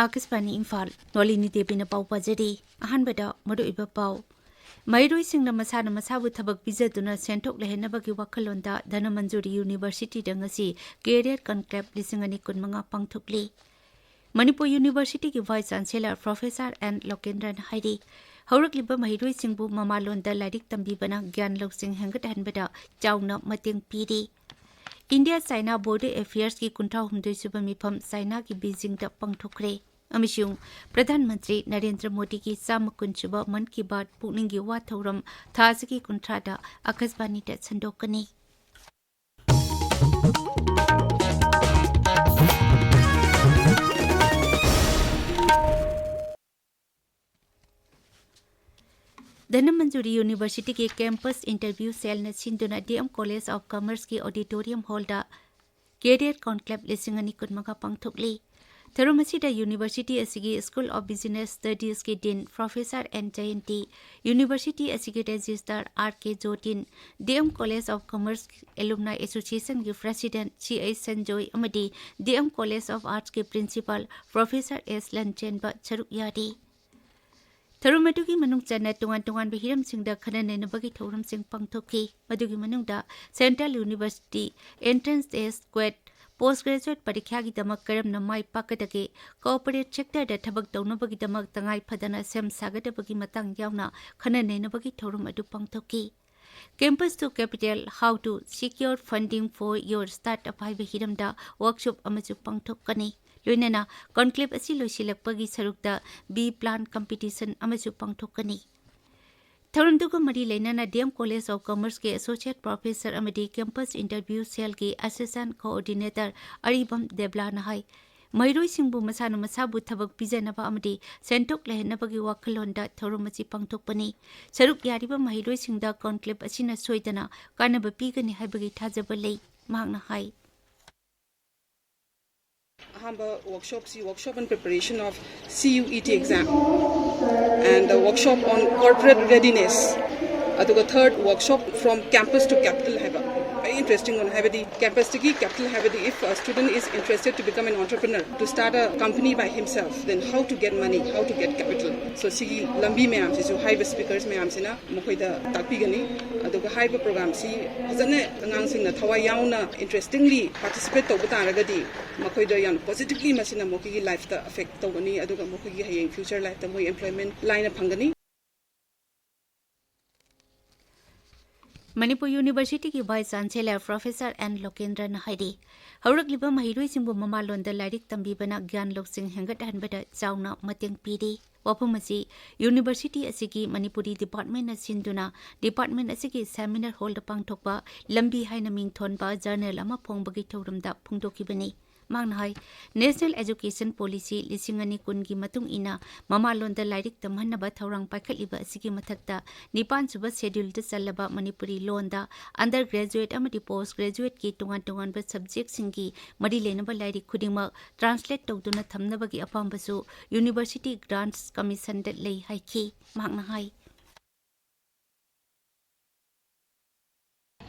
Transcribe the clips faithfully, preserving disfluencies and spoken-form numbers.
ꯑꯥꯀꯥꯁꯕꯥꯅꯤ ꯏꯝꯐꯥꯜ, ꯅꯣꯂꯤꯅꯤ ꯗꯦꯕꯤꯅ ꯄꯥꯎ ꯄꯥꯖꯔꯤ꯫ ꯑꯍꯥꯟꯕꯗ ꯃꯔꯨꯑꯣꯏꯕ ꯄꯥꯎ꯫ ꯃꯍꯩꯔꯣꯏꯁꯤꯡꯅ ꯃꯁꯥꯅ ꯃꯁꯥꯕꯨ ꯊꯕꯛ ꯄꯤꯖꯗꯨꯅ ꯁꯦꯟꯊꯣꯛ ꯂꯩꯍꯟꯅꯕꯒꯤ ꯋꯥꯈꯜꯂꯣꯟꯗ ꯙꯅꯃꯟꯖꯨꯔꯤ ꯌꯨꯅꯤꯚꯔꯁꯤꯇꯤꯗ ꯉꯁꯤ ꯀꯦꯔꯤꯌꯔ ꯀꯟꯀ꯭ꯂꯦꯕ ꯂꯤꯁꯤꯡ ꯑꯅꯤ ꯀꯨꯟꯃꯉꯥ ꯄꯥꯡꯊꯣꯛꯂꯤ꯫ ꯃꯅꯤꯄꯨꯔ ꯌꯨꯅꯤꯚꯔꯁꯤꯇꯤꯒꯤ vice chancellor professor N Lokendra ꯍꯥꯏꯔꯤ, ꯍꯧꯔꯛꯂꯤꯕ ꯃꯍꯩꯔꯣꯏꯁꯤꯡꯕꯨ ꯃꯃꯥꯂꯣꯟꯗ ꯂꯥꯏꯔꯤꯛ ꯇꯝꯕꯤꯕꯅ ꯒ꯭ꯌꯥꯟ ꯂꯧꯁꯤꯡ ꯍꯦꯟꯒꯠꯍꯟꯕꯗ ꯆꯥꯎꯅ ꯃꯇꯦꯡ ꯄꯤꯔꯤ꯫ ꯏꯟꯗꯤꯌꯥ ꯆꯥꯏꯅꯥ ꯕꯣꯔꯗꯔ ꯑꯦꯐꯤꯌꯔꯁꯀꯤ ꯀꯨꯟꯊ꯭ꯔꯥ ꯍꯨꯝꯗꯣꯏ ꯁꯨꯕ ꯃꯤꯐꯝ ꯆꯥꯏꯅꯥꯒꯤ ꯕꯤꯖꯤꯡꯗ ꯄꯥꯡꯊꯣꯛꯈ꯭ꯔꯦ꯫ ꯑꯃꯁꯨꯡ ꯄ꯭ꯔꯙꯥꯟ ꯃꯟꯇ꯭ꯔꯤ ꯅꯔꯦꯟꯗ꯭ꯔ ꯃꯣꯗꯤꯒꯤ ꯆꯥꯝꯃ ꯀꯨꯟ ꯁꯨꯕ ꯃꯟ ꯀꯤ ꯕꯥꯠ ꯄꯨꯛꯅꯤꯡꯒꯤ ꯋꯥ ꯊꯧꯔꯝ ꯊꯥ ꯑꯁꯤꯒꯤ ꯀꯨꯟꯊ꯭ꯔꯥꯗ ꯑꯥꯀꯥꯁꯕꯥꯅꯤꯗ ꯁꯟꯗꯣꯛꯀꯅꯤ꯫ ꯙꯅꯃꯟꯖꯨꯔꯤ ꯌꯨꯅꯤꯚꯔꯁꯤꯇꯤꯒꯤ ꯀꯦꯝꯄꯁ ꯏꯟꯇꯔꯚ꯭ꯌꯨ ꯁꯦꯜꯅ ꯁꯤꯟꯗꯨꯅ ꯗꯤ ꯑꯦꯝ ꯀꯣꯂꯦꯖ ꯑꯣꯐ ꯀꯃꯔꯁꯀꯤ ꯑꯣꯗꯤꯇꯣꯔꯤꯌꯝ ꯍꯣꯜꯗ ꯀꯦꯔꯤꯌꯔ ꯀꯣꯟꯀ꯭ꯂꯦꯕ ꯂꯤꯁꯤꯡ ꯑꯅꯤ ꯀꯨꯟꯃꯉꯥ ꯄꯥꯡꯊꯣꯛꯂꯤ꯫ ꯊꯧꯔꯝ ꯑꯁꯤꯗ ꯌꯨꯅꯤꯚꯔꯁꯤꯇꯤ ꯑꯁꯤꯒꯤ ꯁ꯭ꯀꯨꯜ ꯑꯣꯐ ꯕꯤꯖꯤꯅꯦꯁ ꯁ꯭ꯇꯗꯤꯁꯀꯤ dean professor N Jayanti, university ꯑꯁꯤꯒꯤ registrar R K Jotin, D M college of commerce alumni ꯑꯦꯁꯣꯁꯤꯌꯦꯁꯟꯒꯤ ꯄ꯭ꯔꯦꯁꯤꯗꯦꯟꯠ ꯁꯤ ꯑꯩꯆ ꯁꯟꯖꯣꯏ ꯑꯃꯗꯤ ꯗꯤ ꯑꯦꯝ ꯀꯣꯂꯦꯖ ꯑꯣꯐ ꯑꯥꯔꯠꯁꯀꯤ ꯄ꯭ꯔꯤꯟꯁꯤꯄꯥꯜ ꯄ꯭ꯔꯣꯐꯦꯁꯔ ꯑꯦꯁ ꯂꯟꯆꯦꯟꯕ ꯁꯔꯨꯛ ꯌꯥꯔꯤ꯫ ꯊꯧꯔꯝ ꯑꯗꯨꯒꯤ ꯃꯅꯨꯡ ꯆꯟꯅ ꯇꯣꯉꯥꯟ ꯇꯣꯉꯥꯟꯕ ꯍꯤꯔꯝꯁꯤꯡꯗ ꯈꯟꯅ ꯅꯩꯅꯕꯒꯤ ꯊꯧꯔꯝꯁꯤꯡ ꯄꯥꯡꯊꯣꯛꯈꯤ꯫ ꯃꯗꯨꯒꯤ ꯃꯅꯨꯡꯗ ꯁꯦꯟꯇ꯭ꯔꯦꯜ ꯌꯨꯅꯤꯚꯔꯁꯤꯇꯤ ꯑꯦꯟꯇ꯭ꯔꯦꯟꯁ ꯇꯦꯁ, ꯀ꯭ꯋꯦꯠ, ꯄꯣꯁ ꯒ꯭ꯔꯦꯖꯨꯑꯦꯠ ꯄꯔꯤꯈ꯭ꯌꯥꯒꯤꯗꯃꯛ ꯀꯔꯝꯅ ꯃꯥꯏ ꯄꯥꯛꯀꯗꯒꯦ, ꯀꯣꯔꯄꯣꯔꯦꯠ ꯁꯦꯛꯇꯔꯗ ꯊꯕꯛ ꯇꯧꯅꯕꯒꯤꯗꯃꯛ ꯇꯉꯥꯏ ꯐꯗꯅ ꯁꯦꯝ ꯁꯥꯒꯗꯕꯒꯤ ꯃꯇꯥꯡ ꯌꯥꯎꯅ ꯈꯟꯅ ꯅꯩꯅꯕꯒꯤ ꯊꯧꯔꯝ ꯑꯗꯨ ꯄꯥꯡꯊꯣꯛꯈꯤ꯫ Campus to Capital, How to Secure Funding for Your Startup ꯍꯥꯏꯕ ꯍꯤꯔꯝꯗ ꯋꯥꯔꯛꯁꯣꯞ ꯑꯃꯁꯨ ꯄꯥꯡꯊꯣꯛꯀꯅꯤ꯫ ꯂꯣꯏꯅꯅ ꯀꯣꯟꯀ꯭ꯂꯦꯕ ꯑꯁꯤ ꯂꯣꯏꯁꯤꯜꯂꯛꯄꯒꯤ ꯁꯔꯨꯛꯇ ꯕꯤ ꯄ꯭ꯂꯥꯟ ꯀꯝꯄꯤꯇꯤꯁꯟ ꯑꯃꯁꯨ ꯄꯥꯡꯊꯣꯛꯀꯅꯤ꯫ ꯊꯧꯔꯝꯗꯨꯒ ꯃꯔꯤ ꯂꯩꯅꯅ ꯗꯤ ꯑꯦꯝ ꯀꯣꯂꯦꯖ ꯑꯣꯐ ꯀꯃꯔꯁꯀꯤ ꯑꯦꯁꯣꯁꯤꯌꯦꯠ ꯄ꯭ꯔꯣꯐꯦꯁꯔ ꯑꯃꯗꯤ ꯀꯦꯝꯄꯁ ꯏꯟꯇꯔꯚ꯭ꯌꯨ ꯁꯦꯜꯒꯤ ꯑꯦꯁꯤꯁꯇꯦꯟꯠ ꯀꯣꯑꯣꯔꯗꯤꯅꯦꯇꯔ ꯑꯔꯤꯕꯝ ꯗꯦꯕ꯭ꯂꯥꯅ ꯍꯥꯏ, ꯃꯍꯩꯔꯣꯏꯁꯤꯡꯕꯨ ꯃꯁꯥꯅ ꯃꯁꯥꯕꯨ ꯊꯕꯛ ꯄꯤꯖꯅꯕ ꯑꯃꯗꯤ ꯁꯦꯟꯊꯣꯛ ꯂꯩꯍꯟꯅꯕꯒꯤ ꯋꯥꯈꯜꯂꯣꯟꯗ ꯊꯧꯔꯝ ꯑꯁꯤ ꯄꯥꯡꯊꯣꯛꯄꯅꯤ꯫ ꯁꯔꯨꯛ ꯌꯥꯔꯤꯕ ꯃꯍꯩꯔꯣꯏꯁꯤꯡꯗ ꯀꯣꯟꯀ꯭ꯂꯦꯕ ꯑꯁꯤꯅ ꯁꯣꯏꯗꯅ ꯀꯥꯟꯅꯕ ꯄꯤꯒꯅꯤ ꯍꯥꯏꯕꯒꯤ ꯊꯥꯖꯕ ꯂꯩ, ꯃꯍꯥꯛꯅ ꯍꯥꯏ꯫ ꯑꯍꯥꯟꯕ ꯋꯥꯔꯛꯁꯣꯞꯁꯤ workshop on preparation of C U E T exam and the workshop on corporate readiness, ꯑꯗꯨꯒ third workshop from campus to capital ꯍꯥꯏꯕ꯫ Interesting ꯑꯣꯏꯅ ꯍꯥꯏꯕꯗꯤ campus ꯇꯒꯤ capital ꯍꯥꯏꯕꯗꯤ if a student is interested to become an entrepreneur, to start a company by himself, then how to get money, how to get capital? So ꯁꯤꯒꯤ ꯂꯝꯕꯤ ꯃꯌꯥꯝꯁꯤꯁꯨ ꯍꯥꯏꯔꯤꯕ speakers ꯃꯌꯥꯝꯁꯤꯅ ꯃꯈꯣꯏꯗ ꯇꯥꯛꯄꯤꯒꯅꯤ꯫ ꯑꯗꯨꯒ ꯍꯥꯏꯔꯤꯕ program ꯁꯤ ꯐꯖꯅ ꯑꯉꯥꯡꯁꯤꯡꯅ ꯊꯋꯥꯏ ꯌꯥꯎꯅ interestingly participate ꯇꯧꯕ ꯇꯥꯔꯒꯗꯤ ꯃꯈꯣꯏꯗ ꯌꯥꯝ positively ꯃꯁꯤꯅ ꯃꯈꯣꯏꯒꯤ life ꯇ affect ꯇꯧꯒꯅꯤ, ꯑꯗꯨꯒ ꯃꯈꯣꯏꯒꯤ ꯍꯌꯦꯡ future life ꯇ ꯃꯣꯏ employment ꯂꯥꯏꯅ ꯐꯪꯒꯅꯤ꯫ ꯃꯅꯤꯄꯨꯔ ꯌꯨꯅꯤꯚꯔꯁꯤꯇꯤꯒꯤ Vice Chancellor Professor ꯑꯦꯟ ꯂꯣꯀꯦꯟꯗ꯭ꯔꯅ ꯍꯥꯏꯔꯤ, ꯍꯧꯔꯛꯂꯤꯕ ꯃꯍꯩꯔꯣꯏꯁꯤꯡꯕꯨ ꯃꯃꯥꯂꯣꯟꯗ ꯂꯥꯏꯔꯤꯛ ꯇꯝꯕꯤꯕꯅ ꯒ꯭ꯌꯥꯟ ꯂꯧꯁꯤꯡ ꯍꯦꯟꯒꯠꯍꯟꯕꯗ ꯆꯥꯎꯅ ꯃꯇꯦꯡ ꯄꯤꯔꯤ꯫ ꯋꯥꯐꯝ ꯑꯁꯤ ꯌꯨꯅꯤꯚꯔꯁꯤꯇꯤ ꯑꯁꯤꯒꯤ ꯃꯅꯤꯄꯨꯔꯤ department ꯅ ꯁꯤꯟꯗꯨꯅ department ꯑꯁꯤꯒꯤ seminar hall ꯗ ꯄꯥꯡꯊꯣꯛꯄ ꯂꯝꯕꯤ ꯍꯥꯏꯅ ꯃꯤꯡꯊꯣꯟꯕ journal ꯑꯃ ꯐꯣꯡꯕꯒꯤ ꯊꯧꯔꯝꯗ ꯐꯣꯡꯗꯣꯛꯈꯤꯕꯅꯤ꯫ ꯃꯍꯥꯛꯅ ꯍꯥꯏ, National Education Policy ꯂꯤꯁꯤꯡ ꯑꯅꯤ ꯀꯨꯟꯒꯤ ꯃꯇꯨꯡ ꯏꯟꯅ ꯃꯃꯥꯂꯣꯟꯗ ꯂꯥꯏꯔꯤꯛ ꯇꯝꯍꯟꯅꯕ ꯊꯧꯔꯥꯡ ꯄꯥꯏꯈꯠꯂꯤꯕ ꯑꯁꯤꯒꯤ ꯃꯊꯛꯇ ꯅꯤꯄꯥꯟ ꯁꯨꯕ schedule ꯗ ꯆꯜꯂꯕ ꯃꯅꯤꯄꯨꯔꯤ ꯂꯣꯟꯗ undergraduate ꯑꯃꯗꯤ post graduate ꯀꯤ ꯇꯣꯉꯥꯟ ꯇꯣꯉꯥꯟꯕ subject ꯁꯤꯡꯒꯤ ꯃꯔꯤ ꯂꯩꯅꯕ ꯂꯥꯏꯔꯤꯛ ꯈꯨꯗꯤꯡꯃꯛ translate ꯇꯧꯗꯨꯅ ꯊꯝꯅꯕꯒꯤ ꯑꯄꯥꯝꯕꯁꯨ University Grants Commission ꯗ ꯂꯩ ꯍꯥꯏꯈꯤ꯫ ꯃꯍꯥꯛꯅ ꯍꯥꯏ,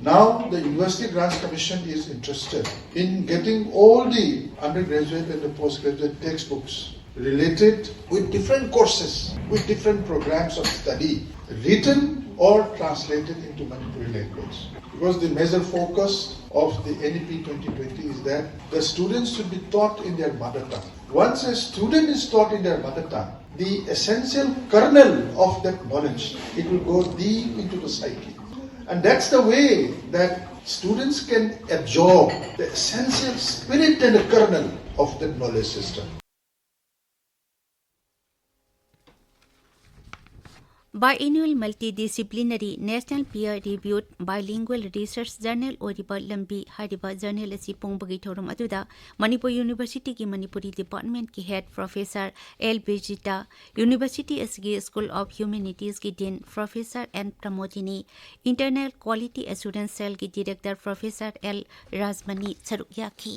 Now, the University Grants Commission is interested in getting all the undergraduate and the postgraduate textbooks related with different courses, with different programs of study, written or translated into Manipuri language. Because the major focus of the N E P twenty twenty is that the students should be taught in their mother tongue. Once a student is taught in their mother tongue, the essential kernel of that knowledge, it will go deep into the psyche. And that's the way that students can absorb the essential spirit and the kernel of that knowledge system. Biannual Multidisciplinary National Peer Reviewed Bilingual Research Journal ꯑꯣꯏꯔꯤꯕ ꯂꯝꯕꯤ ꯍꯥꯏꯔꯤꯕ journal ꯑꯁꯤ ꯐꯣꯡꯕꯒꯤ ꯊꯧꯔꯝ ꯑꯗꯨꯗ ꯃꯅꯤꯄꯨꯔ ꯌꯨꯅꯤꯚꯔꯁꯤꯇꯤꯒꯤ Manipuri department ꯀꯤ head professor L Birjita, university ꯑꯁꯤꯒꯤ School of Humanities ꯀꯤ dean professor N Pramodini, Internal Quality Assurance Cell ꯒꯤ director professor ꯑꯦꯜ ꯔꯥꯖꯃꯅꯤ ꯁꯔꯨꯛ ꯌꯥꯈꯤ꯫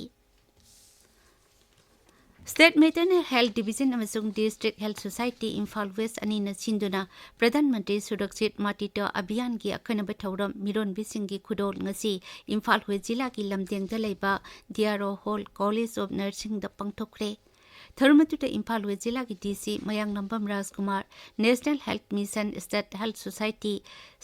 State Maternal Health Division ꯑꯃꯁꯨꯡ District Health Society Imphal West ꯑꯅꯤꯅ ꯁꯤꯟꯗꯨꯅ ꯄ꯭ꯔꯙꯥꯟ ꯃꯟꯇ꯭ꯔꯤ ꯁꯨꯔꯛꯁꯤꯠ ꯃꯥꯇ꯭ꯔꯤꯇ꯭ꯋ ꯑꯚꯤꯌꯥꯟꯒꯤ ꯑꯈꯟꯅꯕ ꯊꯧꯔꯝ ꯃꯤꯔꯣꯟꯕꯤꯁꯤꯡꯒꯤ ꯈꯨꯗꯣꯜ ꯉꯁꯤ ꯏꯝꯐꯥꯜ West ꯖꯤꯂꯥꯒꯤ ꯂꯝꯗꯦꯡꯗ ꯂꯩꯕ D R O Hall College of Nursingꯗ ꯄꯥꯡꯊꯣꯛꯈ꯭ꯔꯦ꯫ ꯊꯧꯔꯝ ꯑꯗꯨꯗ ꯏꯝꯐꯥꯜ West ꯖꯤꯂꯥꯒꯤ D C ꯃꯌꯥꯡꯂꯝꯕꯝ ꯔꯥꯖꯀꯨꯃꯥꯔ, National Health Mission State Health Society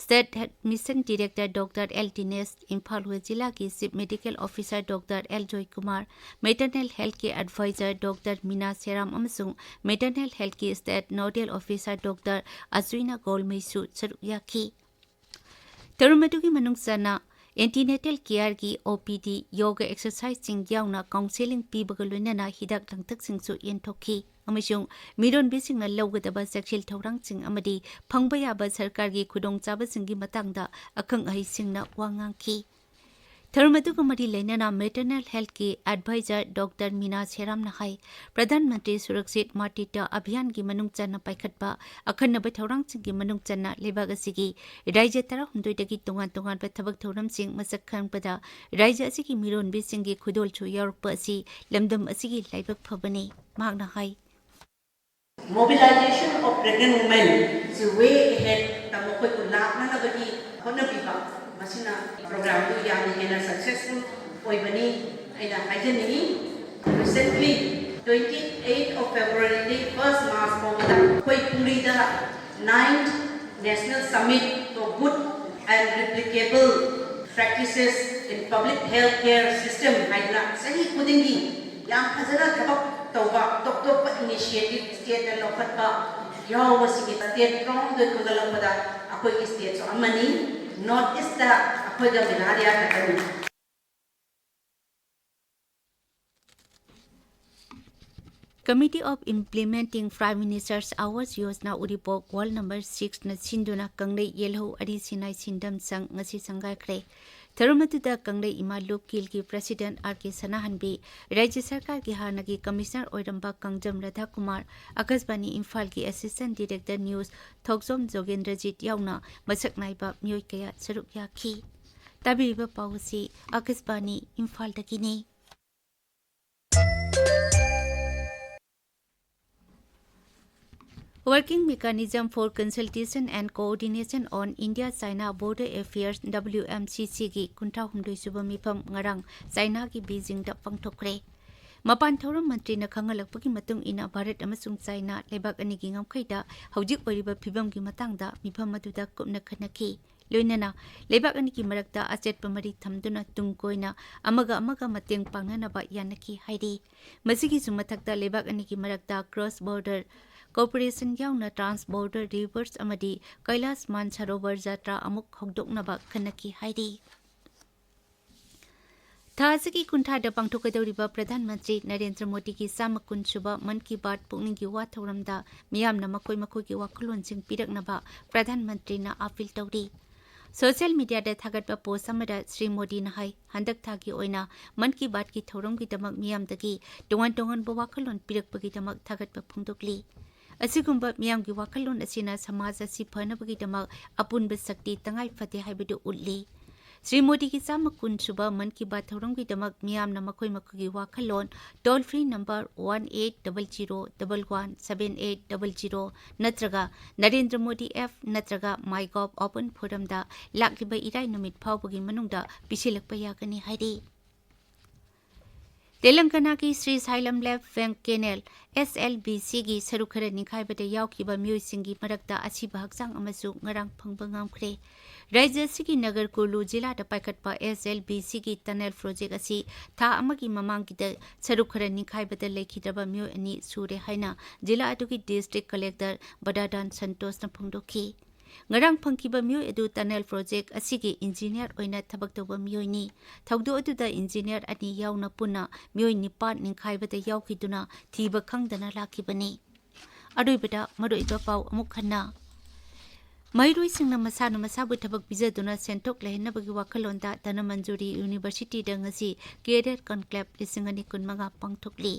State Health Mission Director Doctor L Dinesh, Imphal West ꯖꯤꯂꯥꯒꯤ Chief Medical Officer Doctor L Joykumar, Maternal Healthꯀꯤ Advisor Doctor ꯃꯤꯅꯥ ꯁꯦꯔꯥꯝ ꯑꯃꯁꯨꯡ Maternal Healthꯀꯤ State Nodal Officer Doctor ꯑꯖꯨꯏꯅ ꯒꯣꯜꯃꯩꯁꯨ ꯁꯔꯨꯛ ꯌꯥꯈꯤ꯫ ꯊꯧꯔꯝ ꯑꯗꯨꯒꯤ ꯃꯅꯨꯡ ꯆꯟꯅ antenatal careꯒꯤ O P D, yoga exerciseꯁꯤꯡ ꯌꯥꯎꯅ counselling ꯄꯤꯕꯒ ꯂꯣꯏꯅꯅ ꯍꯤꯗꯥꯛ ꯂꯥꯡꯊꯛꯁꯤꯡꯁꯨ ꯌꯦꯟꯊꯣꯛꯈꯤ ꯑꯃꯁꯨꯡ ꯃꯤꯔꯣꯟꯕꯤꯁꯤꯡꯅ ꯂꯧꯒꯗꯕ ꯆꯦꯛꯁꯤꯜ ꯊꯧꯔꯥꯡꯁꯤꯡ ꯑꯃꯗꯤ ꯐꯪꯕ ꯌꯥꯕ ꯁꯔꯀꯥꯔꯒꯤ ꯈꯨꯗꯣꯡꯆꯥꯕꯁꯤꯡꯒꯤ ꯃꯇꯥꯡꯗ ꯑꯈꯪ ꯑꯍꯩꯁꯤꯡꯅ ꯋꯥ ꯉꯥꯡꯈꯤ꯫ ꯊꯧꯔꯝ ꯑꯗꯨꯒ ꯃꯔꯤ ꯂꯩꯅꯅ Maternal Healthꯀꯤ Advisor Doctor ꯃꯤꯅꯥ ꯁꯦꯔꯥꯝꯅ ꯍꯥꯏ, ꯄ꯭ꯔꯙꯥꯟ ꯃꯟꯇ꯭ꯔꯤ ꯁꯨꯔꯛꯁꯤꯠ ꯃꯥꯇ꯭ꯔꯤꯇ꯭ꯋ ꯑꯚꯤꯌꯥꯟꯒꯤ ꯃꯅꯨꯡ ꯆꯟꯅ ꯄꯥꯏꯈꯠꯄ ꯑꯈꯟꯅꯕ ꯊꯧꯔꯥꯡꯁꯤꯡꯒꯤ ꯃꯅꯨꯡ ꯆꯟꯅ ꯂꯩꯕꯥꯛ ꯑꯁꯤꯒꯤ ꯔꯥꯖ꯭ꯌ ꯇꯔꯥꯍꯨꯝꯗꯣꯏꯗꯒꯤ ꯇꯣꯉꯥꯟ ꯇꯣꯉꯥꯟꯕ ꯊꯕꯛ ꯊꯧꯔꯝꯁꯤꯡ ꯃꯁꯛ ꯈꯪꯕꯗ ꯔꯥꯖ꯭ꯌ ꯑꯁꯤꯒꯤ ꯃꯤꯔꯣꯟꯕꯤꯁꯤꯡꯒꯤ ꯈꯨꯗꯣꯜꯁꯨ ꯌꯥꯎꯔꯛꯄ ꯑꯁꯤ ꯂꯝꯗꯝ ꯑꯁꯤꯒꯤ ꯂꯥꯏꯕꯛ ꯐꯕꯅꯤ꯫ ꯃꯍꯥꯛꯅ ꯍꯥꯏ, Mobilization of pregnant women ꯁꯤ way ahead ꯇ ꯃꯈꯣꯏꯕꯨ ꯂꯥꯛꯅꯅꯕꯒꯤ ꯍꯣꯠꯅꯕꯤꯕ, ꯃꯁꯤꯅ program ꯗꯨ ꯌꯥꯝꯅ ꯍꯦꯟꯅ successful ꯑꯣꯏꯕꯅꯤ ꯑꯩꯅ ꯍꯥꯏꯖꯅꯤꯡꯏ꯫ Recently, twenty eight of February ꯗꯒꯤ first March ꯐꯥꯎꯕꯗ ꯑꯩꯈꯣꯏ ꯄꯨꯔꯤꯗ ninth National Summit for Good and Replicable Practices in Public Health Care System ꯍꯥꯏꯗꯅ ꯆꯍꯤ ꯈꯨꯗꯤꯡꯒꯤ ꯌꯥꯝ ꯐꯖꯅ ꯊꯕꯛ ꯇꯧꯕ, ꯇꯣꯞ ꯇꯣꯞꯄ initiative state ꯇ ꯂꯧꯈꯠꯄ ꯌꯥꯎꯕꯁꯤꯒꯤ state ꯇꯔꯥꯍꯨꯝꯗꯣꯏ ꯈꯟꯒꯠꯂꯛꯄꯗ ꯑꯩꯈꯣꯏꯒꯤ state ꯁꯨ ꯑꯃꯅꯤ꯫ North East ꯇ ꯑꯩꯈꯣꯏꯒ ꯃꯦꯘꯥꯂꯌꯥ ꯈꯛꯇꯅꯤ꯫ Committee of Implementing Prime Minister's Awas Yojana Uripok Wall number six ꯅ ꯁꯤꯟꯗꯨꯅ ꯀꯪꯂꯩ ꯌꯦꯜꯍꯧ ꯑꯔꯤ ꯁꯤꯅꯥꯏ ꯁꯤꯟꯗꯝ ꯁꯪ ꯉꯁꯤ ꯁꯪꯒꯥꯈ꯭ꯔꯦ꯫ ꯊꯧꯔꯝ ꯑꯗꯨꯗ ꯀꯪꯂꯩ ꯏꯃꯥ ꯂꯨꯞ ꯀꯤꯜꯒꯤ President R K ꯁꯅꯥꯍꯟꯕꯤ, ꯔꯥꯖ꯭ꯌ ꯁꯔꯀꯥꯔꯒꯤ ꯍꯥꯟꯅꯒꯤ Commissioner ꯑꯣꯏꯔꯝꯕ ꯀꯥꯡꯖꯝ ꯔꯥꯙꯥꯀꯨꯃꯥꯔ, ꯑꯀꯥꯁꯕꯥꯅꯤ ꯏꯝꯐꯥꯜꯒꯤ Assistant Director News ꯊꯣꯛꯖꯣꯝ ꯖꯣꯒꯦꯟꯗ꯭ꯔꯖꯤꯠ ꯌꯥꯎꯅ ꯃꯁꯛ ꯅꯥꯏꯕ ꯃꯤꯑꯣꯏ ꯀꯌꯥ ꯁꯔꯨꯛ ꯌꯥꯈꯤ꯫ ꯇꯥꯕꯤꯔꯤꯕ ꯄꯥꯎ ꯑꯁꯤ ꯑꯀꯥꯁꯕꯥꯅꯤ ꯏꯝꯐꯥꯜꯗꯒꯤꯅꯤ꯫ Working Mechanism for Consultation and Coordination on India-China Border Affairs, W M C C-ꯒꯤ ꯀꯨꯟꯊ꯭ꯔꯥ ꯍꯨꯝꯗꯣꯏ ꯁꯨꯕ ꯃꯤꯐꯝ ꯉꯔꯥꯡ ꯆꯥꯏꯅꯥꯒꯤ ꯕꯤꯖꯤꯡꯗ ꯄꯥꯡꯊꯣꯛꯈ꯭ꯔꯦ꯫ ꯃꯄꯥꯟ ꯊꯧꯔꯝ ꯃꯟꯇ꯭ꯔꯤꯅ ꯈꯪꯍꯜꯂꯛꯄꯒꯤ ꯃꯇꯨꯡ ꯏꯟꯅ, ꯚꯥꯔꯠ ꯑꯃꯁꯨꯡ ꯆꯥꯏꯅꯥ ꯂꯩꯕꯥꯛ ꯑꯅꯤꯒꯤ ꯉꯝꯈꯩꯗ ꯍꯧꯖꯤꯛ ꯑꯣꯏꯔꯤꯕ ꯐꯤꯕꯝꯒꯤ ꯃꯇꯥꯡꯗ ꯃꯤꯐꯝ ꯑꯗꯨꯗ ꯀꯨꯞꯅ ꯈꯟꯅꯈꯤ꯫ ꯂꯣꯏꯅꯅ ꯂꯩꯕꯥꯛ ꯑꯅꯤꯒꯤ ꯃꯔꯛꯇ ꯑꯆꯦꯠꯄ ꯃꯔꯤ ꯊꯝꯗꯨꯅ ꯇꯨꯡ ꯀꯣꯏꯅ ꯑꯃꯒ ꯑꯃꯒ ꯃꯇꯦꯡ ꯄꯥꯡꯅꯅꯕ ꯌꯥꯅꯈꯤ ꯍꯥꯏꯔꯤ꯫ ꯃꯁꯤꯒꯤꯁꯨ ꯃꯊꯛꯇ, ꯂꯩꯕꯥꯛ ꯑꯅꯤꯒꯤ ꯃꯔꯛꯇ cross border cooperation ꯌꯥꯎꯅ trans border rivers ꯑꯃꯗꯤ ꯀꯩꯂꯥꯁ ꯃꯥꯟꯁꯔꯣꯚꯔ ꯖꯥꯇ꯭ꯔꯥ ꯑꯃꯨꯛ ꯍꯧꯗꯣꯛꯅꯕ ꯈꯟꯅꯈꯤ ꯍꯥꯏꯔꯤ꯫ ꯊꯥ ꯑꯁꯤꯒꯤ ꯀꯨꯟꯊ꯭ꯔꯥꯗ ꯄꯥꯡꯊꯣꯛꯀꯗꯧꯔꯤꯕ ꯄ꯭ꯔꯙꯥꯟ ꯃꯟꯇ꯭ꯔꯤ ꯅꯔꯦꯟꯗ꯭ꯔ ꯃꯣꯗꯤꯒꯤ ꯆꯥꯝꯃ ꯀꯨꯟ ꯁꯨꯕ ꯃꯟ ꯀꯤ ꯕꯥꯠ ꯄꯨꯛꯅꯤꯡꯒꯤ ꯋꯥ ꯊꯧꯔꯝꯗ ꯃꯤꯌꯥꯝꯅ ꯃꯈꯣꯏ ꯃꯈꯣꯏꯒꯤ ꯋꯥꯈꯜꯂꯣꯟꯁꯤꯡ ꯄꯤꯔꯛꯅꯕ ꯄ꯭ꯔꯙꯥꯟ ꯃꯟꯇ꯭ꯔꯤꯅ ꯑꯥꯄꯤꯜ ꯇꯧꯔꯤ꯫ ꯁꯣꯁꯤꯌꯦꯜ ꯃꯤꯗꯤꯌꯥꯗ ꯊꯥꯒꯠꯄ ꯄꯣꯁ ꯑꯃꯗ ꯁ꯭ꯔꯤ ꯃꯣꯗꯤꯅ ꯍꯥꯏ, ꯍꯟꯗꯛ ꯊꯥꯒꯤ ꯑꯣꯏꯅ ꯃꯟ ꯀꯤ ꯕꯥꯠꯀꯤ ꯊꯧꯔꯝꯒꯤꯗꯃꯛ ꯃꯤꯌꯥꯝꯗꯒꯤ ꯇꯣꯉꯥꯟ ꯇꯣꯉꯥꯟꯕ ꯋꯥꯈꯜꯂꯣꯟ ꯄꯤꯔꯛꯄꯒꯤꯗꯃꯛ ꯊꯥꯒꯠꯄ ꯐꯣꯡꯗꯣꯛꯂꯤ꯫ ꯑꯁꯤꯒꯨꯝꯕ ꯃꯤꯌꯥꯝꯒꯤ ꯋꯥꯈꯜꯂꯣꯟ ꯑꯁꯤꯅ ꯁꯃꯥꯖ ꯑꯁꯤ ꯐꯅꯕꯒꯤꯗꯃꯛ ꯑꯄꯨꯟꯕ ꯁꯛꯇꯤ ꯇꯉꯥꯏ ꯐꯗꯦ ꯍꯥꯏꯕꯗꯨ ꯎꯠꯂꯤ꯫ ꯁ꯭ꯔꯤ ꯃꯣꯗꯤꯒꯤ ꯆꯥꯝꯃ ꯀꯨꯟ ꯁꯨꯕ ꯃꯟ ꯀꯤ ꯕꯥꯠ ꯊꯧꯔꯝꯒꯤꯗꯃꯛ ꯃꯤꯌꯥꯝꯅ ꯃꯈꯣꯏ ꯃꯈꯣꯏꯒꯤ ꯋꯥꯈꯜꯂꯣꯟ toll free number one eight double zero double one seven eight double zero ꯅꯠꯇ꯭ꯔꯒ ꯅꯔꯦꯟꯗ꯭ꯔ ꯃꯣꯗꯤ app ꯅꯠꯇ꯭ꯔꯒ MyGov open forum ꯗ ꯂꯥꯛꯂꯤꯕ ꯏꯔꯥꯏ ꯅꯨꯃꯤꯠ ꯐꯥꯎꯕꯒꯤ ꯃꯅꯨꯡꯗ ꯄꯤꯁꯤꯜꯂꯛꯄ ꯌꯥꯒꯅꯤ ꯍꯥꯏꯔꯤ꯫ ꯇꯦꯂꯪꯒꯅꯥꯒꯤ Sri Sailam left bank canal, S L B C ꯒꯤ ꯁꯔꯨꯛ ꯈꯔ ꯅꯤꯡꯈꯥꯏꯕꯗ ꯌꯥꯎꯈꯤꯕ ꯃꯤꯑꯣꯏꯁꯤꯡꯒꯤ ꯃꯔꯛꯇ ꯑꯁꯤꯕ ꯍꯛꯆꯥꯡ ꯑꯃꯁꯨ ꯉꯔꯥꯡ ꯐꯪꯕ ꯉꯝꯈ꯭ꯔꯦ꯫ ꯔꯥꯖ꯭ꯌ ꯑꯁꯤꯒꯤ ꯅꯒꯔ ꯀꯨꯂꯨ ꯖꯤꯂꯥꯗ ꯄꯥꯏꯈꯠꯄ S L B C ꯒꯤ tunnel project ꯑꯁꯤ ꯊꯥ ꯑꯃꯒꯤ ꯃꯃꯥꯡꯒꯤꯗ ꯁꯔꯨꯛ ꯈꯔ ꯅꯤꯡꯈꯥꯏꯕꯗ ꯂꯩꯈꯤꯗ꯭ꯔꯕ ꯃꯤꯑꯣꯏ ꯑꯅꯤ ꯁꯨꯔꯦ ꯍꯥꯏꯅ ꯖꯤꯂꯥ ꯑꯗꯨꯒꯤ district collector ꯕꯗꯥꯗꯥꯟ ꯁꯟꯇꯣꯁꯅ ꯐꯣꯡꯗꯣꯛꯈꯤ꯫ ꯉꯔꯥꯡ ꯐꯪꯈꯤꯕ ꯃꯤꯑꯣꯏ ꯑꯗꯨ tunnel project ꯑꯁꯤꯒꯤ engineer ꯑꯣꯏꯅ ꯊꯕꯛ ꯇꯧꯕ ꯃꯤꯑꯣꯏꯅꯤ꯫ ꯊꯧꯗꯣꯛ ꯑꯗꯨꯗ engineer ꯑꯅꯤ ꯌꯥꯎꯅ ꯄꯨꯟꯅ ꯃꯤꯑꯣꯏ ꯅꯤꯄꯥꯟ ꯅꯤꯡꯈꯥꯏꯕꯗ ꯌꯥꯎꯈꯤꯗꯨꯅ ꯊꯤꯕ ꯈꯪꯗꯅ ꯂꯥꯛꯈꯤꯕꯅꯤ꯫ ꯑꯔꯣꯏꯕꯗ ꯃꯔꯨꯑꯣꯏꯕ ꯄꯥꯎ ꯑꯃꯨꯛ ꯍꯟꯅ꯫ ꯃꯍꯩꯔꯣꯏꯁꯤꯡꯅ ꯃꯁꯥꯅ ꯃꯁꯥꯕꯨ ꯊꯕꯛ ꯄꯤꯖꯗꯨꯅ ꯁꯦꯟꯊꯣꯛ ꯂꯩꯍꯟꯅꯕꯒꯤ ꯋꯥꯈꯜꯂꯣꯟꯗ ꯙꯅꯃꯟꯖꯨꯔꯤ University ꯗ ꯉꯁꯤ Career Conclave ꯂꯤꯁꯤꯡ ꯑꯅꯤ ꯀꯨꯟꯃꯉꯥ ꯄꯥꯡꯊꯣꯛꯂꯤ꯫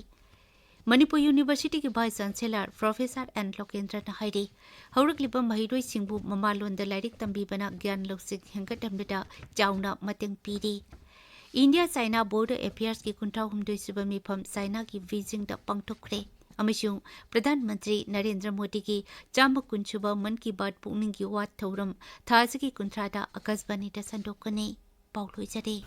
ꯃꯅꯤꯄꯨꯔ University ꯒꯤ Vice Chancellor Professor N ꯂꯣꯀꯦꯟꯗ꯭ꯔꯅ ꯍꯥꯏꯔꯤ, ꯍꯧꯔꯛꯂꯤꯕ ꯃꯍꯩꯔꯣꯏꯁꯤꯡꯕꯨ ꯃꯃꯥꯂꯣꯟꯗ ꯂꯥꯏꯔꯤꯛ ꯇꯝꯕꯤꯕꯅ ꯒ꯭ꯌꯥꯟ ꯂꯧꯁꯤꯡ ꯍꯦꯟꯒꯠꯍꯟꯕꯗ ꯆꯥꯎꯅ ꯃꯇꯦꯡ ꯄꯤꯔꯤ꯫ India China Border Affairs ꯀꯤ ꯀꯨꯟꯊ꯭ꯔꯥ ꯍꯨꯝꯗꯣꯏ ꯁꯨꯕ ꯃꯤꯐꯝ ꯆꯥꯏꯅꯥꯒꯤ ꯕꯤꯖꯤꯡꯗ ꯄꯥꯡꯊꯣꯛꯈ꯭ꯔꯦ꯫ ꯑꯃꯁꯨꯡ ꯄ꯭ꯔꯙꯥꯟ ꯃꯟꯇ꯭ꯔꯤ ꯅꯔꯦꯟꯗ꯭ꯔ ꯃꯣꯗꯤꯒꯤ ꯆꯥꯝꯃ ꯀꯨꯟ ꯁꯨꯕ ꯃꯟ ꯀꯤ ꯕꯥꯠ ꯄꯨꯛꯅꯤꯡꯒꯤ ꯋꯥ ꯊꯧꯔꯝ ꯊꯥ ꯑꯁꯤꯒꯤ ꯀꯨꯟꯊ꯭ꯔꯥꯗ ꯑꯀꯥꯁꯕꯥꯅꯤꯗ ꯁꯟꯗꯣꯛꯀꯅꯤ꯫ ꯄꯥꯎ ꯂꯣꯏꯖꯔꯦ꯫